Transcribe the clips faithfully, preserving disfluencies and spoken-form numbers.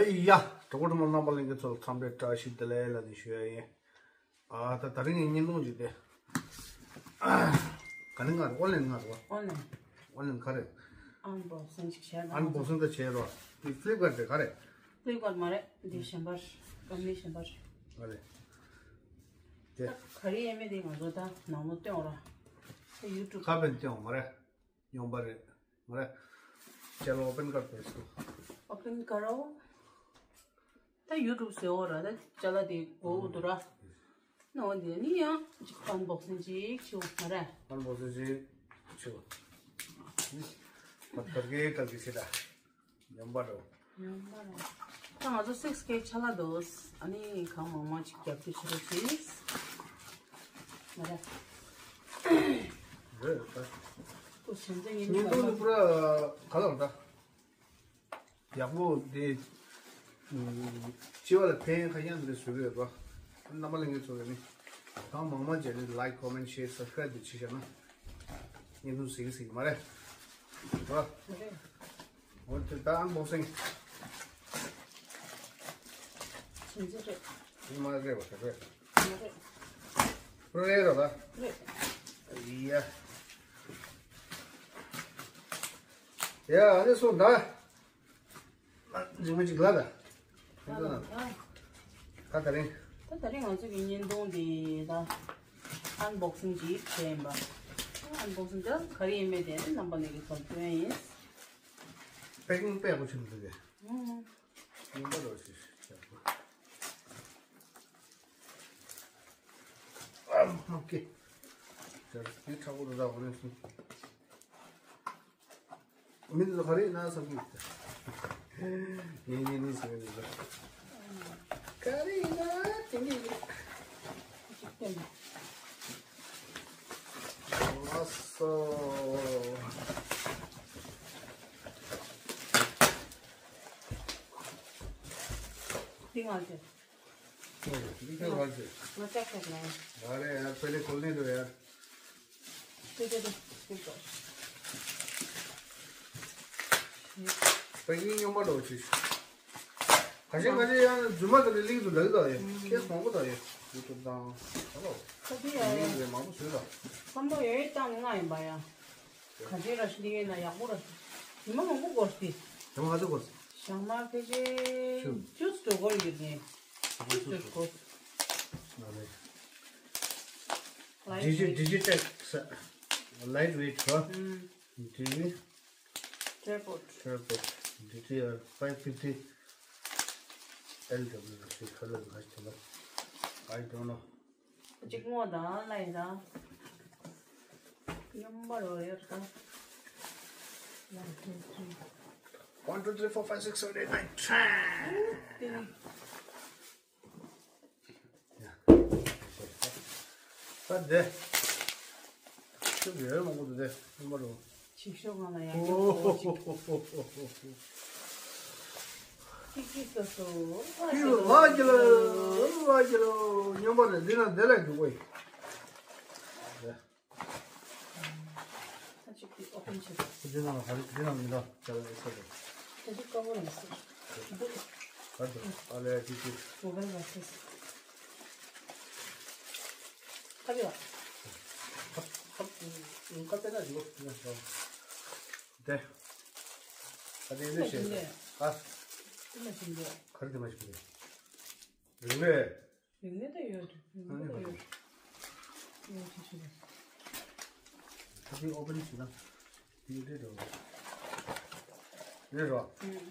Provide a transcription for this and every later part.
ཡ། གྲོགས་པོ་གྲོགས་མོ་རྣམ་པ་ལྷན་རྒྱས་ཚོ་ལ་འཚམས་འདྲི་བཀྲ་ཤིས་བདེ་ལེགས་ལབ་ནས་ཞུ་ཡ་ཡིན། ཨ་ད་ད་རིང་ངའི་བརྙན་ཐུང་ཅིག་དེ། ག་ནས་མངགས་རེད། ཨོན་ལན་མངགས་རེད་པ། ཨོན་ལན། ཨོན་ལན་ག་རེ། ཨན་བོག་སིང་ཅིག་བྱས་ན། ཨན་བོག་སིང་ད་བྱས་རོགས། འདི་ཕི་ལིབ་ཀར་ཊི་རེད་ག་རེ། ཕི་ལིབ་ཀར་ཊི་མ་རེད། འདི་གཞན་པ་རེད། ཀམ་པ་ནི་གཞན་པ་རེད། ག་རེ། དེ། ད་ག་རེ་ཡས་མེད་དེ། ང་ཚོ་ད་ནང་ལོགས་སྟོན་འོ་ར། ད་ཡུ་ཊུབ། ཁ་པན་སྟོན་འོ་མ་རེད། སྨྱོན་པ་རེད། མ་རེད། ཅེ་ནལ་ཨོ་པན་ཀར་ཏེ་སོ། ཨོ་པན་ཀར་རོ། ད་ཡུ་ཊུབ་ཟེར་འོ་ར། ད་ཅ་ལག་དེ་གོ་འོ་འདུག་ར། ནོ་འདི་ནི་ཡང་ཅིག་ཨན་བོག་སིང་ཅིག་བྱེད་འོ་མ་རེད། ཨན་བོག་སིང་ཅིག་བྱེད་འོ། ད་ད་གེ་གལ་གེ་ཟེར་ད། སྨྱོན་པ་རོ། སྨྱོན་པ་རོ། ད་ང་ཚོ་སིག་ཀེ་ཆ་ལ་འདུག་ཨ་ནི་གང་མང་མང་ཅིག་རྒྱབ་སྐྱོར་བྱེད་རོགས་གྱིས། མ་རེད། རེད་ད། ཁོ་གཞན་ཚོ་ཡིན་བརྙན་ཐུང་ནི་པུ་ར་ག་ལ་རེད་ད། ཡག་པོ་དེ། སྤྱི་པ་ལ་ཕན་ཁ་ཡང་འདི་བཟོས་ཡོད་པ། རྣམ་པ་ལྷན་རྒྱས་ཚོ་ལ་ནི། གང་མང་མང་བྱས་ནས་ལའིཀ་ཀོ་མེན་ཊི་ཤེར་སབ་སི་ཀ་རའིབ་དེ་བྱས་བཞག་ན། བརྙན་ཐུང་གཟིགས་གཟིགས་མ་རེད། རོ། འོ་དེ་ད་ཨན་བོག་སིང་། ཕྱིན་ཆད་རེད། ཕྱིན་མ་རེད་པ་དེ་རེད། མ་རེད། རེད་རོ་ད། རེད། ཡ། ཡ་ཨ་ནི་སོང་ད། རིང་མོ་ཅིག་ལ་ད། ད་ད་རིང་། ད་ད་རིང་ང་ཚོ་གི་བརྙན་ཐུང་འདི་ད་ཨན་བོག་སིང་ཅིག་བྱས་ཡིན་པ། ཨན་བོག་སིང་ད་ག་རེ་ཡིན་མེད་དེ་རྣམ་པ་ལྷན་རྒྱས་ཚོར་སྟོན་ཡིན། པེ་ཀིང་དཔེ་ཡག་པོ་བྱུང་འདུག་གས། ཨུམ། སྨྱོན་པ་རོ་ཞིག་བྱས་པ། ཨ་མ་ཀེ། ཇར་ཀི་ཁྲ་པོ་ར་ར་བ་ནས་སོང་། མི་འདི་ཚོ་ག་རེ་ཡིན་ན་བསམ་གྱི་འདུག་ངེད་གཉིས་གཉིས་ཟེར་གྱི་འདུག་ག་རེ་ཡིན་ན་དེ་འདྲ་ཡིན། ལགས་སོ། འདི་ང་ཚོའི། འདི་ཁྱོད་ང་ཚོའི། ང་ཅག་ཅག་ལ། ང་རེ་ཡར་པེ་ལེ་ཁོལ་ནི་འདུག་ཡར། དེ་དེ་དེ་དེ་དེ། པེ་ཀིང་སྨྱོན་པ་འདྲ་བོ་ཅིག་ཁ་ཤས་ཁ་ཤས་ཡང་རྫུན་མ་དེ་འདྲ་ལིང་དུ་འདྲ་གི་འདུག་ཡ། ཁེ་སི་མང་པོ་འདུག་ཡ། ཡུ་ཊུབ་དང་། ཧ་ལོ། ཁ་ཤས་ཡ་ཡ། ལིང་དེ་མང་པོ་བཟོས་འདུག་བསམ་བློ་ཡོད་ཡོད་བཏང་ནས་མངགས་ཡིན་པ་ཡ། ག་འདྲའི་ར་ཤི་འདི་ཡོད་ན་ཡག་པོ་ར་ཤི། ཉི་མ་མང་པོ་འགོར་སི། ཉི་མ་ག་ཚོད་འགོར་སི། ཞག་མ་ཕལ་ཆེར་བཅུ་ཙམ་འགོར་ཡོད་ནས། བཅུ་ཙམ་འགོར། ཨ་ལེ། Digi- Digitex lightweight, huh? ཨུམ། Digi- Tripod. Tripod. Digi- uh, five fifty L W C color. I don't know. གཅིག་སྔོ་དང་ལྷ་ཡི་དང་། སྨྱོན་པ་རོ་ཡོད་དང་། One, two, three, four, five, six, seven, eight, nine, ten. ད་འདི། ཤུགས་ཡོད་མང་པོ་འདུག་སྟེ། སྨྱོན་པ་རོ། ཅིག་ཤོག་ང་ལ་ཡང་ཨོ་ཅིག་ཧོ་ཧོ་ཧོ་ཧོ། ཅིག་ཅིག་སོ་སོ། ཨི་ལ་གི་ལ། ཨི་ལ་གི་ལ། སྨྱོན་པ་རེད། འདི་ན་འདི་ལ་འདུག་གོ་ཡི། ད་ཅིག་དེ་ཨོ་པན་བྱེད། འདི་ནང་ལ་ག་རེ། འདི་ནང་མི་འདུག་ཅ་ལག་ཨེ་ས་རེད། ད་ཅིག་དཀར་པོ་རེད་ཟེར། འདི། ད་འདི་ཨ་ལས་ཅིག་ཅིག་མོ་བལ་ཝ་ཤེས། ཁ་པི་ལ། ཁ་ཁ་ཁ་པེ་ན་འཇུག་ན་ཤོག་དེ། ཨ་དེ་འདི་ཞེས། ཨ། དེ་མ་ཞིག་འདི། ག་རེ་དེ་མ་ཞིག་འདི། རིང་རེད། རིང་ནས་ད་ཡོད་རེད། རིང་ནས་ད་ཡོད། ཡོད་ཅིག་ཞིག་རེད། ད་དེ་ཨོ་པན་བྱེད་ན། དེ་འདྲ་འགྲོ། རེད་རོ། ཨུམ།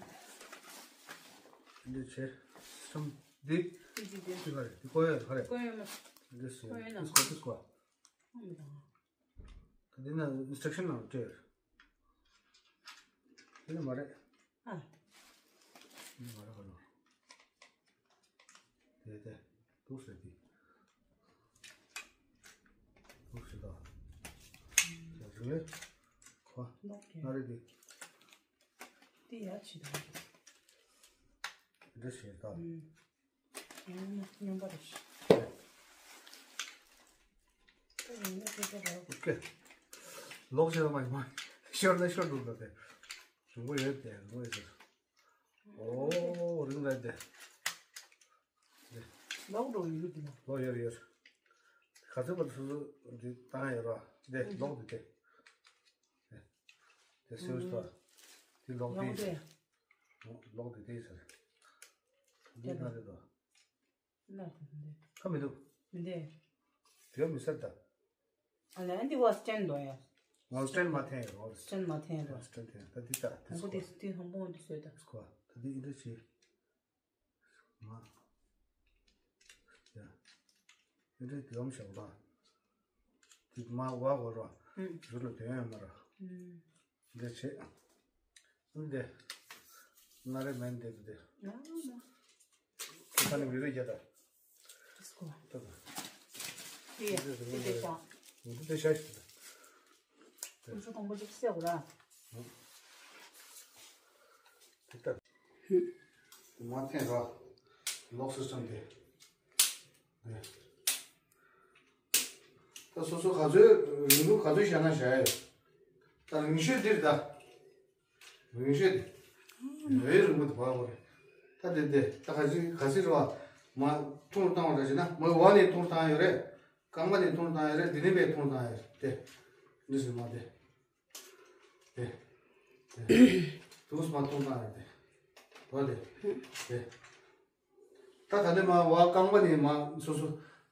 འདི་བྱས། སམ། འདི། འདི་འདི་འདི། འདི་ག་རེད། འདི་ཀོ་ཡོད་ག་རེད། ཀོ་ཡོད་མ། འདི་སུ། ཀོ་ཡོད་ན། འདི་སྐོར་འདི་སྐོར། ཨ་མི་དང་། ད་འདི་ན་ཨིན་སི་ཊྲག་ཤན་ནང་སྤྲད་ཡོད། འདི་ན་མ་རེད། ཨ། འདི་མ་རེད་ག་ལོ། དེ་དེ། འདུག་ཟེར་གི། འདུག་ཟེར་ད། ཡ་རེད། ཁོ། ལོག་གི། ང་རེད་གི། འདི་ཡ་ཆི་ད། འདི་ཟེར་ད། ཨུམ། ཨུམ། སྨྱོན་པ་རེད་ཤག་ད་ཡིན་ན་ཁྱེད་ཚོ་ར། ཨོ་ཀེ། ལོག་བྱས་ད་མ་ཡིན་མ། ཤོར་ན་ཤོར་འདུག་ད་དེ། བཟང་པོ་ཡོད་དེ། བཟང་པོ་ཡོད་དེ། ཨོ་རིང་རེད་དེ། ལོག་འགྲོ་ཡོད་དེ། ལོག་ཡོད་ཡོད། ག་ཚོད་བར་དུ་སོ་སོ་འདི་བཏང་ཡོད་ར། དེ་ལོག་དེ་དེ། དེ་སོས་ལ། དེ་ལོག་དེ། ལོག་དེ་དེ་ཟེར། འདི་ན་དེ་དོ། ན་དེ་འདི། ཁ་མི་འདུག་མི་འདུག་དེ་མི་ཟེར་ད། ཨ་ལས་འདི་བ་སྟན་དོ་ཡ། ང་སྟན་མ་འཐེན་ཡོད། སྟན་མ་འཐེན་རོ། སྟན་འཐེན་ད་འདི་ད་དེ་ཧོང་གོ་སྐོ། དེ་དེ་ཧོང་གོ་འདི་སོས་ད། སྐོ་ད་འདི་ཨིན་དྲ་ཆི། མ། ཡ། ཨིན་དྲ་དེ་ཡོམ་ཞབས་ལ། དེ་མ་བ་གོ་རོ། རུ་ལ་དོན་ཡོད་མ་རོ། འདི་བྱེད། འདི། ན་རེ་མེན་འདི་འདི། ཁ་ནས་མི་རིགས་རྒྱ་ད། ཏིས་ཀོ། ཏི་ཏི་ཏི་ཤ། འདི་ཏི་ཤ་ཞིག་ད། ཁོ་ཚོ་དང་པོ་ཅིག་བསད་དགོས་ར། དེ་ལྟར། མ་འཐེན་ར། ལོག་སི་སི་ཊམ་དེ། ད་སོ་སོ་ག་ཚོད་རིང་ལུགས་ག་ཚོད་བཞག་ན་བཞག་ཡོད། ད་རིང་ཤོས་འདིར་ད། རིང་ཤོས་འདི། རེ་རིང་པོ་འདི་བར་བར། ད་དེ་དེ་ད་ག་ཚོད་ག་ཚོད་རེད་བ། མ་ཐུང་རུ་བཏང་བ་འདྲ་བྱས་ན་མ་བ་ནས་ཐུང་རུ་བཏང་ཡོད་རེད། རྐང་པ་ནས་ཐུང་རུ་བཏང་ཡོད་རེད། འདི་ནས་པས་ཐུང་རུ་བཏང་ཡོད་རེད་དེ། འདི་སུ་མ་དེ། དེ། དེ། དུས་མ་ཐུང་བཏང་ཡོད་དེ། བ་དེ། དེ། ད་ད་ལྟ་མ་བ་རྐང་པ་ནས་མ་སོ་སོ་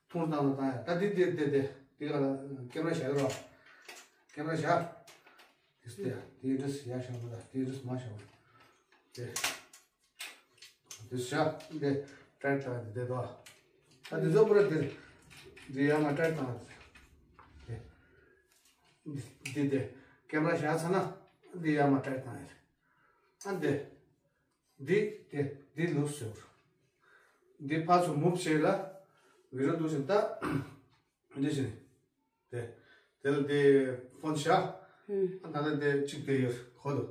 ཐུང་བཏང་ལ་བཏང་ཡ། ད་འདི་འདི་འདི་འདི་འདི་ག་ལ་ཀེམ་ར་བཞག་ཡོད་རོ། ཀེམ་ར་བཞག་དེ་སྟེ་དེའི་རིས་ཡ་བཞག་པ་ད་དེའི་རིས་མ་བཞག་པ། དེ་དེ་བཞག་འདི་ཀྲེག་ད་འདི་འདི་དོ། ད་འདི་ཚོ་པུ་ར་འདི་འདི་ཡ་མ་ཀྲེག་ད་འདི་འདི་འདི་ཀེམ་ར་བཞག་ཚ་ན་འདི་ཡ་མ་ཀྲེག་ད་ཡ། ཨ་འདི། འདི་དེ་འདི་ལུས་ཟེར། འདི་ཕར་ཚུར་མུབ་བྱས་ལ་བི་རོ་འདུག་ཟེར་ད། འདི་བཞིན། དེ་དེ་ལ་དེ་ཕོན་ཤ། ཨ་ད་ལ་དེ་གཅིག་དེ་ཡོད་གོ་དུ།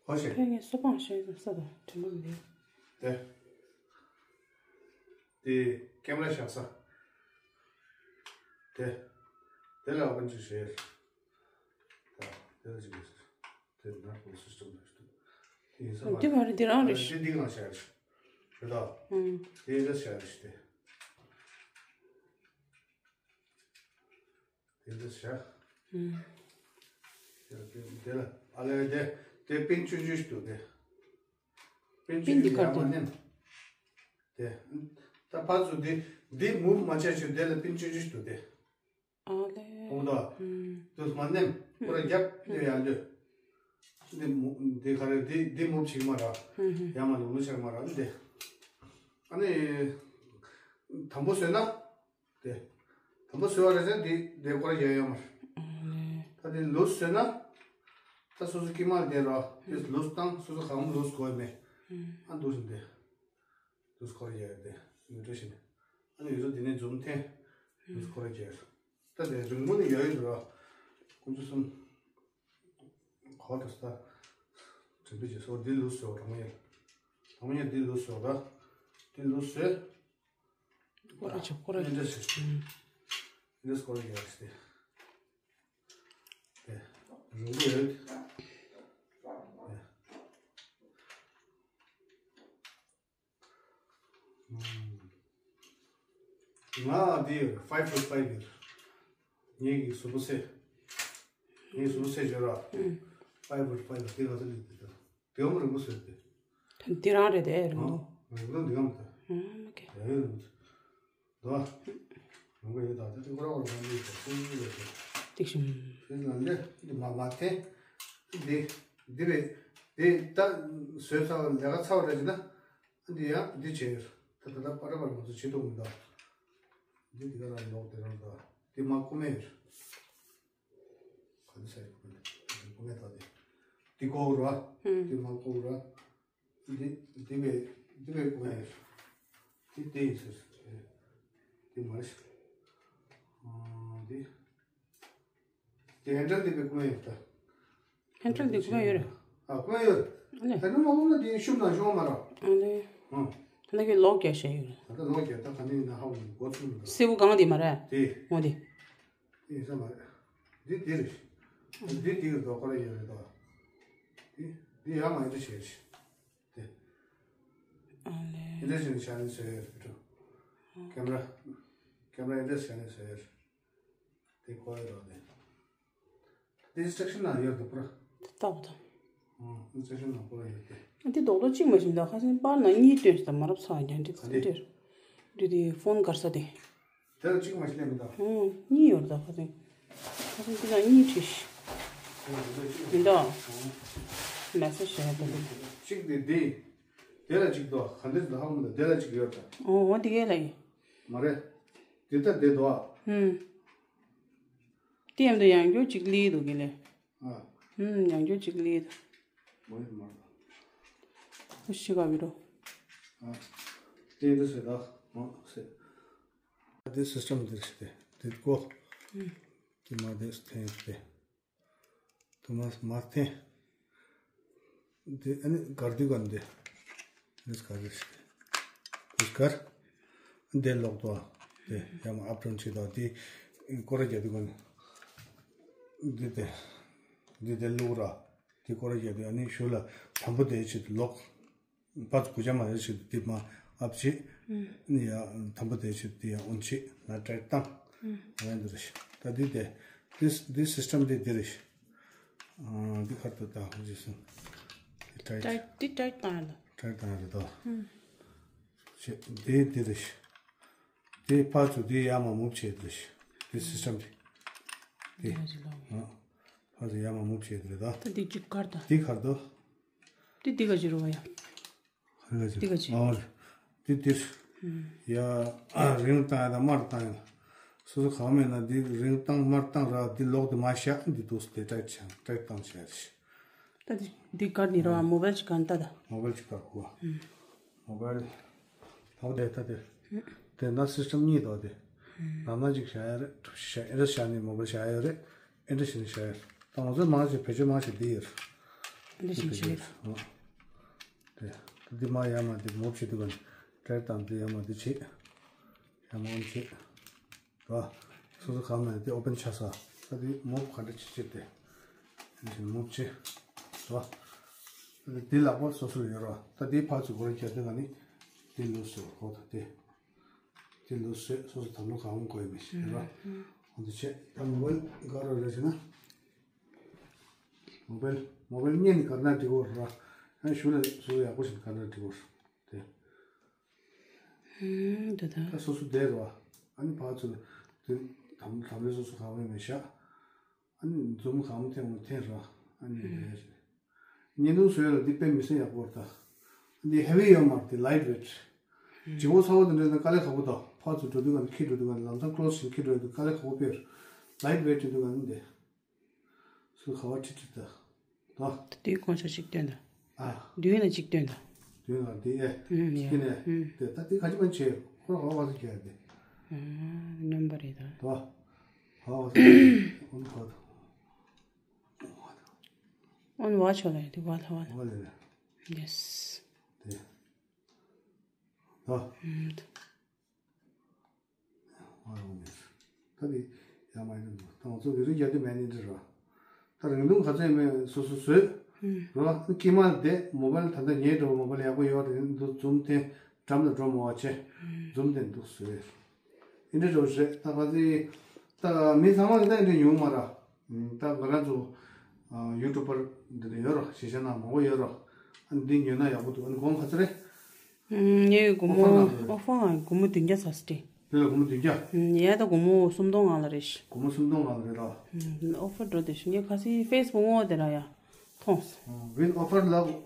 གོ་ཤེས། ཕན་ངེས་སོ་པང་ཤེས་ས་དང་དྲི་མ་མེད། དེ་དེ་ཀེམ་ར་བཞག་ས། དེ་དེ་ལ་ཨ་ཕན་ཅིག་བྱས། ད་དེ་ལ་ཅིག་ཡོད། དེ་ནར་ཁོ་སིས་ཊམ་རེད་འདུག་དེ་ཡིན་ས་མ་རེད། འདི་མ་རེད། འདི་རང་རེད། ཨ་ཤི་འདི་གང་བྱ་རེད། རེད་དོ། ཨང་། དེ་འདྲ་བྱ་རེད་ཤི་དེ། དེ་འདྲ་བྱ། ཨང་། དེ་དེ་ལ་ཨ་ལེ་དེ་དེ་པིན་ཆུང་ཆུང་ཞིག་འདུག་དེ། པིན་ཆུང་ཆུང་ཡར་མར་མནན། དེ། ད་ཕར་ཚུར་འདི་འདི་མུབ་མ་བྱས་ཆུ་དེ་ལ་པིན་ཆུང་ཆུང་ཞིག་འདུག་དེ། ཨ་ལེ། ཧོང་ད། ཨུམ། དུ་མ་ནེམ། ཁོ་ར་རྒྱབ་ནས་ཡར་འདོད། འདི་མུ་འདི་ག་རེ་འདི་འདི་མུབ་བྱེད་མ་ར། ཨུམ། ཡར་མ་ནུ་མུ་ཆག་མ་ར་འདི། ཨ་ནི། དམ་པོ་བཟོས་ན། དེ། དམ་པོ་བཟོས་པ་རེད་ཟེར་འདི་འདི་ཁོ་ར་ཡར་ཡོད་མ་ར། ཨ་ལེ། ད་འདི་ལུས་བཟོས་ན། ད་སོ་སོ་ཀི་མ་འདི་ར། འདི་ལུས་བཏང་སོ་སོ་གང་ལུས་དགོས་མེད། ཨུམ། ཨ་འདུག་ཟིན་འདི། དུས་སྐོར་ཡོད་དེ་ཡུལ་གྲུ་ཞིག་ནས། ཨ་ནི་ཡུལ་གྲུ་འདི་ནས་འཛུམ་འཐེན། དུས་སྐོར་རྒྱལ། ད་དེ་རིང་པོ་ནི་ཡོད་ཡོད་འགྲོ། ཁོང་ཚོ་གསུམ། གོ་ད་ས། དྲན་པའི་རྗེས་སོ་འདི་ལུས་སོ་གྲོང་ཡོད། གྲོང་ཡོད་འདི་ལུས་སོ་ད། འདི་ལུས་སོ། སྐོར་ར་ཆོག་སྐོར་ར་ཆོག་འདི་སྐོར་རྒྱལ་ཞིག་སྟེ། དེ། རིང་པོ་ཡོད། དེ། ང་འདི་ཡོད། ཕའི་ཝི་ཕུཊ་ཕའི་ཝི་ཡོད། ངེད་ཀྱི་གཟུགས་པོ་ཚད། ངའི་གཟུགས་པོ་ཚད་བརྗོད་ར། ཕའི་ཝི་ཕུཊ་ཕའི་ཝི་ཡོད། དེ་ག་ཚོད་ལས་དེ་དང་། དེ་འོང་རིང་པོ་བཟོས་ཏེ། ད་འདི་རང་རེད་དེ་རིང་པོ། རིང་པོ་འདི་གམ་ད། ཨ་མ་ཀེ། ཡ་ཡོད་རིང་པོ། དོ། རང་གི་ཡོད་དང་དེ་ཁོ་རང་གི་རང་གི་ཡོད་དང་ཁོ་གི་ཡོད་དང་། ཏིག་ཤིམ། དེ་ལ་ལས་འདི་མ་མ་ཐེ། འདི་འདི་རེད། འདི་ད་བཟོས་ཚར་ལས་ཀ་ཚར་བ་རེད་ཅེ་ན། འདི་ཡང་འདི་བྱས་ཡོད། ད་ད་ལྟ་པ་ར་པ་ར་ང་ཚོ་བྱེད་ཐུབ་མི་འདུག་འདི་འདི་ག་རང་ལོག་དེ་རང་འདུག་འདི་མ་ཀུ་མེ་ཡོད། ག་འདི་ས་ཡོད་ཀུ་མེ་ཀུ་མེ་ད་འདི་འདི་ཀོ་ར། འདི་མ་ཀོ་ར། འདི་འདི་བས་འདི་བས་ཀུ་མེ་ཡོད། འདི་དེ་ཡིན་ཟེར། འདི་མ་རེད། འདི། དེ་ཧན་ཌལ་དེ་བས་ཀུ་མེ་ཡོད་ད། ཧན་ཌལ་དེ་ཀུ་མེ་ཡོད་རེད། ཨ་ཀུ་མེ་ཡོད། ཨ་ལེ། ད་ནི་མ་ཀུ་མེ་དེ་ཤུབ་ན་ཤོང་མ་ར། ཨ་ལེ། ཨང་། ད་ནི་གི་ལོག་རྒྱག་བྱས་ཡོད་རེད། ད་ལྟ་ལོག་རྒྱག་ད་ག་ནས་ཡིན་ན་ཧ་གོ་མི་འགོ་ཚུགས་མི་འདུག་སེའུ་གང་དེ་མ་རེད། དེ། འོ་དེ། དེ་ཡིན་ས་མ་རེད། འདི་དེ་རེད། འདི་དེ་གི་རྡོ་ཁོ་ར་ཡོད་རེད་ད། འདི་འདི་ཡ་མ་ཡིན་ད་བྱས་རེད། དེ། ཨ་ལེ། ཨིན་ཊར་ནེཤ་ནལ་བྱས་ནས་བཟོས་ཡོད་རེད། ཀེམ་ར་ཀེམ་ར་ཨིན་ཊར་ནེཤ་ནལ་བྱས་ནས་བཟོས་ཡོད་རེད། དེ་ཁོ་ཡོད་རོགས་དེ། དེ་ཨིན་སི་ཊྲག་ཤན་ནང་ཡོད་འདུག་པ། ཏག་ཏག་ཨིན་སི་ཊྲག་ཤན་ནང་ཁོ་རང་ཡོད་དེ། ཨ་དེ་རྡོག་རྡོག་གཅིག་མ་བྱིན་ད་ཁ་སང་པར་ནང་གཉིས་སྟོན་ཞིག་ད་མ་རབས་ཚ་བ་ཀྱང་འགྲིག་ག་འདི་འདིར། འདི་དེ་ཕོན་གར་ས་དེ། དེ་ལ་གཅིག་མ་ཤི་ལེ་མི་འདུག་ཨོ་གཉིས་ཡོད་ད་ཁ་སང་། ཁ་སང་འདི་ལ་གཉིས་བྲིས་ཤི། མི་འདུག་མེ་སེ་ཇི་བྱས་ད་དེ། གཅིག་དེ་དེ། དེ་ལ་གཅིག་འདུག་ག་འདི་ལ་ཧ་མི་འདུག་དེ་ལ་གཅིག་ཡོད་ད། ཨོ་འོ་དེ་གས་ལ་ཡིན། མ་རེད། དེ་ལྟ་དེ་འདུག་ཨ། ཧུམ། དེ་ཡང་དུ་ཡང་རྒྱུ་གཅིག་ལི་འདུག་གི་ལེ། ཨ། ཧུམ་ཡང་རྒྱུ་གཅིག་ལི་འདུག་མ་ཡིན་མ་རེད། ཨ་ཤི་ག་བི་རོ། ཨ། དེ་འདི་ཟེར་ད། ཨ་ཟེར། དེ་སི་སི་ཊམ་འདིར་ཞིག་དེ་དེ་ཀོ། ཧུམ། དེ་མ་དེ་སི་ཐེན་དེ། དུ་མ་མ་ཐེ། དེ་ཨ་ནི་གར་དུས་ག་འདི། ཨ་ནི་གར་རེ་ཞིག་དེ་གར། འདི་ལོག་ཏོ། དེ་ཡང་ཨབ་ཏོན་བྱེད་དོ་དེ། ཀོ་ར་རྒྱ་དུས་ག་འདི། འདི་དེ། འདི་དེ་ལུག་ར། དེ་ཀོ་ར་རྒྱ་དུས་ཨ་ནི་ཞུ་ལ་དམ་པོ་དེ་བྱེད་དུ་ལོག་ཕར་ཚུར་གུ་ཅག་མ་རེད་ཞིག་དེ་མ་ཨབ་བྱེད། ཨ་ནི་ཡང་དམ་པོ་དེ་བྱེད་དེ་ཡང་ཨོན་བྱེད་ན་ཏྲེད་བཏང་། ཨ་ཡང་འདི་རེད་ཤག་ད་འདི་དེ། འདི་འདི་སི་སི་ཊམ་འདི་འདི་རེད་ཤག་ཨ་འདི་ཁར་དུ་ད་ཧུ་ཇི་སུ། འདི་ཏྲེད། ཏྲེད་འདི་ཏྲེད་བཏང་ཡ་ལ། ཏྲེད་བཏང་ཡ་རེད་དོ། ཨུམ། བྱེད་འདི་འདི་རེད་ཤག་འདི་ཕར་ཚུར་འདི་ཡར་མར་མུབ་བྱེད་འདི་རེད་ཤག་འདི་སི་སི་ཊམ་འདི། འདི། ཨ་ཕར་ཚུར་ཡར་མར་མུབ་བྱེད་འདི་རེད་དོ། ད་འདི་གཅིག་ཁར་དུ། འདི་ཁར་དུ། འདི་འདི་ག་ཅི་རུ་བ་ཡ། ཧ་ག་ཅི། འདི་ག་ཅི། ཨོ། འདི་འདིར། ཡ། རིང་བཏང་ཡ་དང་དམར་བཏང་ཡ། སོ་སོ་གང་མེད་ན་འདི་རིང་བཏང་དམར་བཏང་ར་འདི་ལོག་དེ་མ་བཞག་འདི་འདུག་སེ་དེ་ཏྲེད་བྱ་ཏྲེད་བཏང་བྱ་རེད། ད་འདི་འདི་གར་ནི་རོ་ཨ་མོ་བལ་ཅིག་ག་ནི་ད་ད། མོ་བལ་ཅིག་ག་གོ་བ། མོ་བལ། ཧོ་དེ་ད་དེ། དེ་ན་སི་སི་ཊམ་གཉིས་དོ་དེ། ནང་ན་ཅིག་བཞག་ཡ་རེད། བཞག་ཨེ་འདྲ་བཞག་ནི་མོ་བལ་བཞག་ཡ་རེད། ཨེ་འདྲ་བཞག་ནི་བཞག་ཡ་རེད། ད་ང་ཚོ་མང་ཆེ་བེད་སྤྱོད་མང་ཆེ་འདི་ཡོད། ཨེ་འདྲ་བཞག་ནི་བཞག་ཡ་རེད། དེ། འདི་མ་ཡར་མར་འདི་མོ་བྱེད་དུས་ག་ནི་ཏྲེད་དང་འདི་ཡར་མར་འདི་བྱེད། ཡར་མར་འདི་བྱེད། ར། སོ་སོ་གང་མེད་འདི་ཨོ་པན་ཆགས་ས། ད་འདི་མོ་ག་འདྲ་བྱེད་བྱེད་དེ། འདི་བྱེད་མོ་བྱེད། ར། འདི་ལག་པ་སོ་སོར་ཡོད་ར། ད་འདི་ཕར་ཚུར་སྒོ་ར་རྒྱག་དུས་ག་ནི། འདི་ལུས་སོ་ཧོ་ད་འདི། འདི་ལུས་སོ་སོ་སོ་དམ་ལུ་གང་དགོས་མི་ཤེས་ར། འོ་འདི་བྱེད་ད་མོ་བལ་ག་ར་རེ་བྱེད་ན། མོ་བལ་མོ་བལ་གཉིས་ནི་ག་ན་འགྲིག་གོ་ར། ཨ་ཞུ་ལ་སུ་ཡག་པོ་ཞིག་ག་ན་འགྲིག་གོ་ར། དེ། ཨུམ། དེ་ད། ད་སོ་སོ་བསྡད་རོ། ཨ་ནི་ཕར་ཚུར་དེ་དམ་དམ་ལས་སོ་སོ་གང་བས་མི་བཞག་ཨ་ནི་འཛུམ་གང་འཐེན་འོང་འཐེན་རོ། ཨ་ནི་རེད། བརྙན་ཐུང་བཟོས་ལ་འདི་དཔེ་མི་སྲིད་ཡག་པོ་རེད་ད། འདི་ཧེ་བི་ཡོད་མ་རེད་དེ་ལའིཊ་ཝེཊ། ལྗིད་པོ་ཚ་བོ་དེ་འདྲ་ན་དཀའ་ལས་ཁག་པོ་ད། ཕར་ཚུར་འགྲོ་དུས་ག་ནི་འཁྱེར་འགྲོ་དུས་ག་ནི་ལམ་སང་ཀྲོ་སི་ཞིག་འཁྱེར་འགྲོ་དུས་དཀའ་ལས་ཁག་པོ་དཔེ་རེད། ལའིཊ་ཝེཊ་ཡིན་དུས་ག་ནི་འདི། སུ་ག་བ་ཁྲི་ཁྲི་ད། ད། ད་དེའི་དགོངས་འཆར་གཅིག་སྟོན་ད། ཨ། མདུན་ལ་གཅིག་སྟོན་ད། མདུན་ལ་འདི་ཨེ། ཨུམ་ཡ། གཅིག་ནས། ཨུམ། དེ་ད་དེ་ག་ཅི་མ་བྱེད་ཁོ་ར་ག་བ་ཟེར་གྱ་དེ། ཨ། སྙོམས་པ་རེད་ད། ད། ག་བ་ཟེར་གྱ་དེ། ཨོན་ག་ད། ཨོན་བ་ཆོ་ལ་ཡ་དེ་བ་ལ་བ་ལ། བ་ལ་ལ། ཡེ་སི། དེ། ད། ཨུམ། ཨ་རོ་མེད། ད་དེ་ཡང་མ་ཡིན་ནོ། ད་ང་ཚོ་བི་རི་རྒྱ་དེ་མེད་ནི་འདྲི་ར། ད་རིང་ཐུང་ག་ཚོད་ཡིན་མེད་སོ་སོ་བཟོས། རོ། ཀྱེ་མ་དེ་མོ་བལ་ད་ལྟ་ཉེ་འགྲོ་མོ་བལ་ཡག་པོ་ཡོད་རེད་འདུག་ཛུམ་དེ་འགྲམ་ལ་འགྲོ་མོ་བ་ཆེ། ཛུམ་དེ་འདུག་བཟོས། ཨིན་འདྲི་འགྲོ་རེད་ད་ག་ཚི། ད་མི་ཚང་མ་གི་ད་ཨིན་འདྲི་ཉུང་མ་ར། ད་ང་རང་ཚོ་ཡུ་ཊུབ་པར་འདི་ནས་ཡོད་ར་ཞེ་ཆ་ན་མང་པོ་ཡོད་ར། ཨ་འདི་ཉོས་ན་ཡག་པོ་འདུག་ཨ་ནི་གོང་ག་ཚོད་རེད། ངའི་སྒོར་མོ་ཨོ་ཕར་ལ་ཨོ་ཕར་ལ་སྒོར་མོ་བདུན་བརྒྱ་ཚར་སྟེ། དེ་ལ་སྒོར་མོ་བདུན་བརྒྱ། ཡ་ད་སྒོར་མོ་སུམ་སྟོང་ལྔ་ལ་རེད་ཤི། སྒོར་མོ་སུམ་སྟོང་ལྔ་ལ་རེད་ལ། ཨོ་ཕར་འགྲོ་དེ་ཤི་ངས་ཁ་སི་ཕེ་སི་བུག་ངོ་དེ་ར་ཡ་མཐོང་སོང་། ཝིན་ཨོ་ཕར་ལ་སྒོར་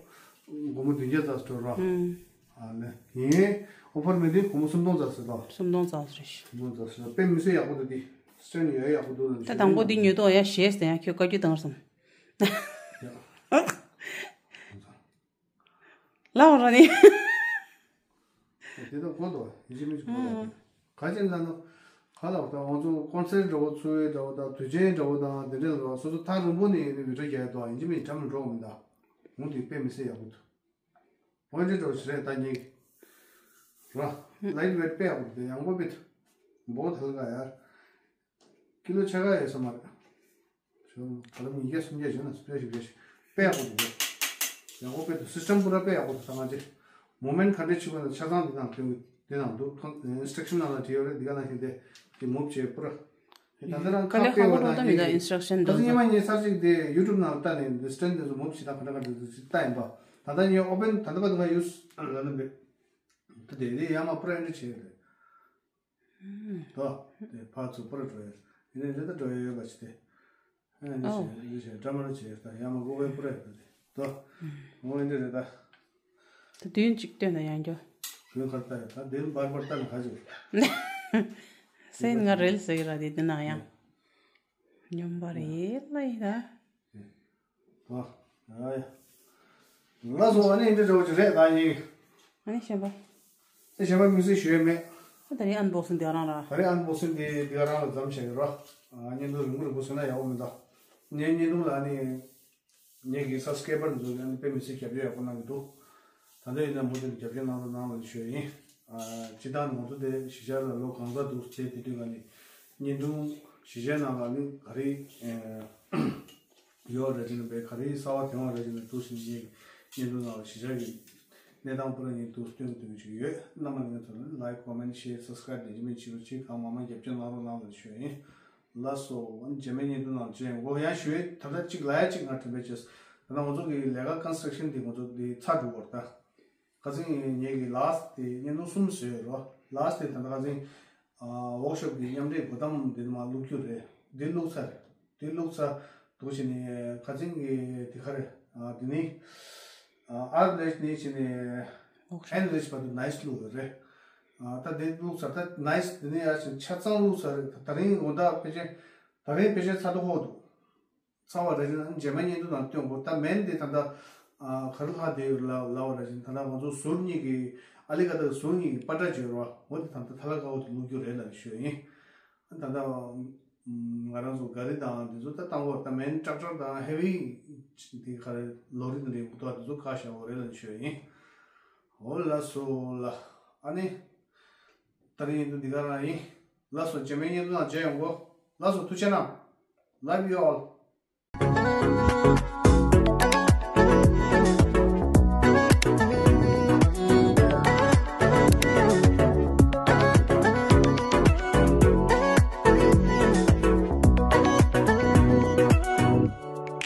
མོ་བདུན་བརྒྱ་ཚར་སྟེ་ར། ཨ་ནི་ངས་ཨོ་ཕར་མེད་དུས་སྒོར་མོ་སུམ་སྟོང་ཚར་སོང་ལ། སུམ་སྟོང་ཚར་རེད་ཤི། སུམ་སྟོང་ཚར་སོང་དཔེ་མི་སྲིད་ཡག་པོ་འདུག་དེ་སི་ཊེན་ཡོད་ཡག་པོ་འདུག་ད་དང་པོ་འདི་ཉོས་ཏོ་ཡ་ཞེས་ཟེར་ཡ་ཁྱོད་བཀའ་བཀྱོན་བཏང་སོང་། ལའོ་ར་ནི། དེ་དག་གོ་དོ་ཡིན་གཅིག་མིན་གཅིག་གོ་དོ། ག་ཅི་ལ་ནོ། ག་ལ་བ་དང་ང་ཚོ་ཀོན་སེར་འདྲ་བོ་ཚོ་བའི་འདྲ་བོ་དང་དུས་ཆེན་འདྲ་བོ་དང་དེ་འདྲ་ལ་སོ་སོ་ཐག་རིང་པོ་ནས་ཡིན་ནི་བི་ཌི་ཡོ་རྒྱག་ཡ་དོ་ཡིན་གཅིག་མིན་གཅིག་འགྲམ་ལ་འགྲོ་མི་འདའ། འོང་དུས་དཔེ་མི་སྲིད་ཡག་པོ་འདུག་འོན་ཏེ་འགྲོ་ཞི་རེད་ད་ཉིག་ར། ལའིཊ་ཝེཊ་དཔེ་ཡག་པོ་འདུག་ཡང་པོ་དཔེ་འདུག་འབོ་ཐལ་ག་ཡར། ཀི་ལོ་ཕྱེད་ཀ་ཡོད་ས་མ་རེད། ཞོ་ད་ལམ་ཉིས་བརྒྱ་སུམ་བརྒྱ་བྱས་ན་སྤྲད་ཞིག་རེད། དཔེ་ཡག་པོ་འདུག་ཡག་པོ་དཔེ་འདུག་སི་སི་ཊེམ་པུ་ར་དཔེ་ཡག་པོ་འདུག་ད་ང་ཚེ་ movement ག་འདྲས་བྱེད་པ་དང་ཆ་ཚང་འདི་དང་དེ་འདི་ནང་འདུག་ཐོན་instruction ནང་ལ་བྲིས་ཡོད་རེད། འདི་ག་ནང་བཞིན་དེ་དེ་move བྱེད་པར། དེ་ད་ལྟ་རང་ཁ་དཀའ་ལས་ཁག་པོ་འགྲོ་ད་མི་འདུག instruction ད་འདུག་ཉི་མ་ཉི་ཚར་ཅིག་དེ་YouTube ནང་ལ་ལྟ་ནས་འདི་stand དེ་ཚོ་move བྱེད་སྟངས་ག་འདྲ་ག་འདྲ་འདུག་ཅིག་ལྟ་ཡིན་པ། ད་ལྟ་ཉི་open ད་ལྟ་བར་དུ་ང་use ལ་ནི་འབད། ད་དེ་དེ་ཡང་མ་print བྱས་རེད། དོ། དེ་ཕར་ཚུར་པར་འགྲོ་ཡ། ཡིན་ནའི་ལེ་ད་འགྲོ་ཡ་ཡོད་པ་ཅི་སྟེ། ཨ་ནི་ཨོ། བྱས་འདི་བྱས་འདྲ་མ་ར་བྱས་ད་ཡ་མ་གོ་བའི་པར་ཡ་ད་དེ། དོ། འོ་ཡིན་འདི་རེད་ད། ད་དུས་གཅིག་སྟོན་ན་ཡང་འགྱོ། དུས་གར་ལྟ་ཡ་ད་དེ་བར་བར་ལྟ་ན་ག་ཅིག་སེམས་ང་རེལ་ཟེར་གི་ར་དེ་དེ་ན་ཡང་། སྙོམས་པ་རེད་ལ་ཡིན་ད། ཨ། ཨ་ཡ། ལགས་སོ། ཨ་ནི་འདི་འདྲ་བོ་ཅིག་རེད་ད་ཡིན། ཨ་ནི་གཞན་པ། ཨ་གཞན་པ་དམིགས་བསལ་ཞུ་ཡས་མེད། ཨ་ད་རེས་unboxing དེ་རང་ར། ད་རེས་unboxing དེ་འདི་ག་རང་ལ་མཚམས་བཞག་གི་རོ། ཨ་བརྙན་ཐུང་རིང་པོ་རིང་པོ་བཟོས་ན་ཡག་པོ་མི་འདུག་ངའི་བརྙན་ཐུང་ལ་ཨ་ནི། ངེད་ཀྱི་subscriber འདི་ཚོ་ཨ་ནི་དཔེ་མི་སྲིད་རྒྱབ་སྐྱོར་ཡག་པོ་གནང་གི་འདུག་ད་ལྟ་ཡིན་ན་མུ་མཐུད་ནས་རྒྱབ་སྐྱོར་གནང་རོགས་གནང་ལ་ཞུ་ཡིན། ཨ་སྤྱིར་བཏང་ང་ཚོ་དེ་གཞིས་ཆགས་ལ་ལོ་གང་ཙམ་འདུག་བྱས་དེ་དུས་ཀ་ནས་བརྙན་ཐུང་གཞིས་ཆགས་ནང་ལ་ནི་ག་རེ་ཡོད་རེད་ཅེ་ན་བས་ག་རེ་གསར་བ་ཐོན་པ་རེད་ཅེ་ན་འདུག་ཞིག་ཡིན། བརྙན་ཐུང་ནང་ལ་གཞིས་ཆགས་ཀྱི་གནས་སྟངས་པུ་ར་ཡིན་འདུག་སྟོན་གྱི་འདུག་ཅིག་ཡོད། རྣམ་པ་ལྷན་རྒྱས་ཚོ་ལ་like comment share subscribe དེ་ཇི་མིན་བྱེད་རོགས་བྱེད། གང་མང་མང་རྒྱབ་སྐྱོར་གནང་རོགས་གནང་ལ་ཞུ་ཡིན། ལགས་སོ། རྗེས་མའི་བརྙན་ཐུང་ནང་མཇལ་ཡོང་། འོ་ཡང་ཞུ་ཡས་ད་ལྟ་གཅིག་ལབ་ཡ་གཅིག་ང་དྲན་པ་བྱས། ད་ལྟ་ང་ཚོ་གི་ལས་ཀ་construction དེ་ང་ཚོ་དེ་ཚར་འགྲོ་བར་ད། ཁ་སང་ངེད་ཀྱི་last དེ་བརྙན་ཐུང་གསུམ་བཟོས་ཡོད་རོ། last དེ་ད་ལྟ་ཁ་སང་workshop གི་མཉམ་འབྲེལ་སྒོ་གཏམ་དེ་མ་བླུག་རྒྱུ་རེད། དེ་བླུག་ཚར་རེད། དེ་བླུག་ཚར་འདུག་བྱས་ནས་ཁ་སང་གི་དེ་ག་རེད། དེ་ནི་ཨར་ལེ་ནས་བྱས་ནས་ཨེན་ལེ་བར་དུ་nice བླུག་ཡོད་རེད། ད་དེ་བླུག་ཚར་ད་nice དེ་ནས་ཡར་བྱས་ཆ་ཚང་བླུག་ཚར་རེད། ད་རིང་དགོང་དག་ཕལ་ཆེར་ད་རིང་ཕལ་ཆེར་ཚར་དོ་ཧོ་འདུག་ཚར་བ་རེད་ཅེ་ན་རྗེས་མ་བརྙན་ཐུང་ནང་སྟོན་དགོས། ད་མེན་དེ་ད་ལྟ་ག་རེ་ལྷག་བསྡད་ཡོད་ལ་ལབ་པ་རེད་ཅེ་ན་ད་ལྟ་ང་ཚོ་ཟུར་གཉིས་ཀྱི་ཨ་ལི་ཀ་ད་ཟུར་གཉིས་ཀྱི་པ་ཏྲ་བརྗོད་རོགས་འོ་དེ་ད་ལྟ་ཐ་ལ་ཀ་འོ་དེ་བླུག་རྒྱུ་རེད་ལབ་ཞུ་ཡིན། ད་ལྟ་ང་རང་ཚོ་ག་རི་དང་དེ་ཚོ་ད་བཏང་དགོས། ད་མེན་ཀྲག་ཀྲག་དང་ཧེ་བི་དེ་ག་རེ་ལོ་རི་དང་རེད་འུ་ཐོག་དེ་ཚོ་ཁ་བཞག་དགོས་རེད་ལབ་ཞུ་ཡིན། འོ་ལགས་སོ་ལ། ཨ་ནི་ད་རིང་ཡིན་དུ་འདི་ག་རང་ཡིན། ལགས་སོ། རྗེས་མའི་བརྙན་ཐུང་ནང་མཇལ་ཡོང་གོ། ལགས་སོ། ཐུགས་རྗེ་གནང་། Love you all.